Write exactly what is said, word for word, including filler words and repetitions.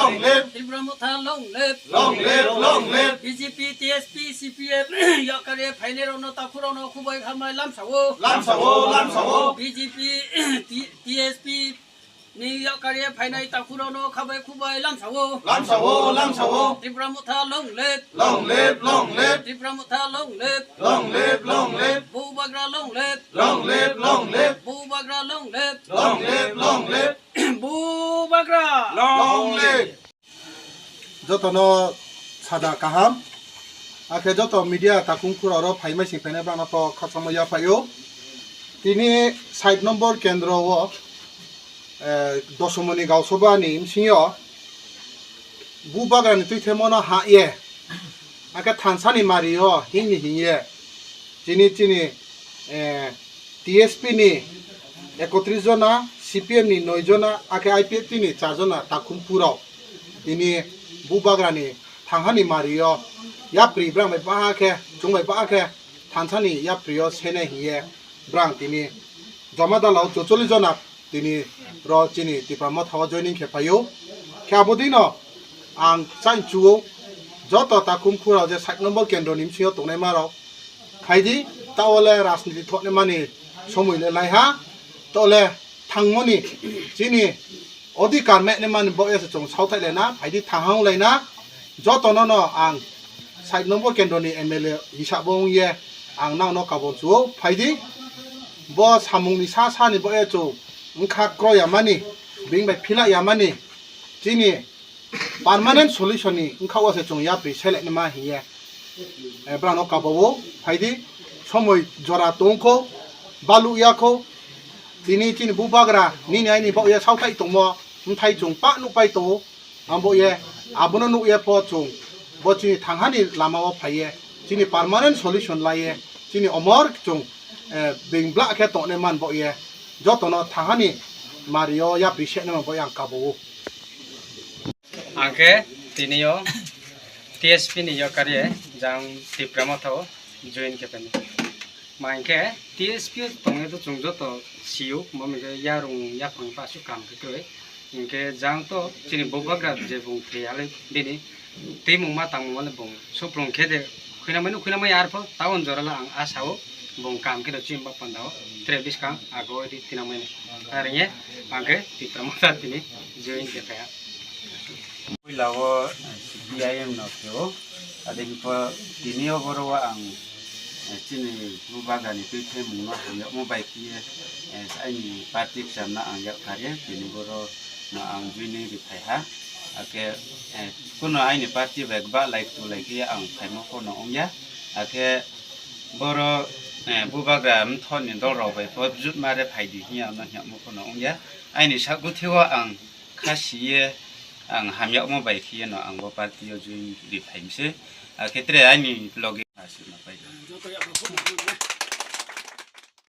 Long live! Tipra Motha long live! Long live, long live! B J P, T S P, C P M, yakarwi phainairokno, takhukrokno khubai hambai lamsao. Lamsao, lamsao! B J P, T-, T S P ni yakarwi phainai takhukrokno khabai khubai lamsao. Lamsao, lamsao! Tipra Motha long live! Long live, long live! Tipra Motha long live! Long live, long live! Bubagra long live! Long live, long live! Bubagra long live! Long live, long live! Bubagra! Long live! Jotono sada kaham. Akhe joto media takung khura oro phaimai sing phainai bangno to khakchangma yaphaio. Tini side number kendro o, eh, Dosomoni Gausabha ni bisingo Bubagra ni twi themo no ha ye. Akhe thansani mari o hing ni hing ye. Chini, chini, eh, T S P ni ekotris jona, C P M ni noi jona, akhe I P F T ni char jona takhum phurok. Tini Bubagra ni thanghani mari o yapri brang bai baha khe, chwng bai baha khe thansani yapri o sene hiye brang tini joma dala o chocholi jona tini ro chini Tipra Motha o joining khe phaio. Khe abo dino ang chainchuo joto takhum khura je side number kendro ni bisingo tongnai ma rok phaidi, ta ole rajniti thokne mani somoi le laiha, ta ole thangmoni chini odhikar mene mani bo ese chwng sauthailai na, phaidi thangha wnglaina. Jotono no ang side number kendro ni M L A hisabo wngye ang nangno kabon chuo phaidi. Bo samung ni sa sa ni bo e chwng wngkha kro ya mani, bing bai phila ya mani, chini permanent solution ni wngkha o se chwng yapri selek ni ma hiye. Eh, brano kabao phaidi, somoi jora tongkho, balu yakho, tini chini Bubagra nini aini bo ya sauthai tongmo, mthai chwng pa nupai tongo. Ang bo ye, abono nuk ye pho chwng bo chini thanghani lama o phai ye, chini permanent solution lai ye, chini omor chwng, eh, bing bla khe tongne man bo ye, jotono thanghani mari o yapri se nang bo yang kabo o. Ang khe tini o T S P ni yokari jang Tipra Motha o join khe tani. Ma hinkhe T S P o tongwi to chwng joto sio, mo hinkhe yarung yaphang pasu kam khe kwrwi. Hinkhe jang to chini Bubagra je bung thwi halai bini twimung ma tangmung wale bung suprung khe de khuinamani khuinamai arpho taun jorala ang asao bung kam khe do chini bapanda o tre biskang ago di tinamani. Arnge angkhe Tipra Motha tini join khe thaya. Puila o C P I M no khe o. Ading pho tini o boro o ang, eh, chini Bubagra ni twi thai mung no hamyakmo bai khe, eh, aini party kcham no ang yak kha ye, tini boro no ang joining ri phai ha. Akhe, eh, kuno aini party bai ba lai tu lai khe ang phaimo pho no ong ya. Akhe boro, eh, Bubagra mthon ni dol rok bai pho jut ma re phai di hiya no hiyakmo pho no ong ya. Aini sak guthi o ang kha si ye ang hamyakmo bai khe no ang bo party o join ri phai mse. Akhe tre aini loge aswk no pai.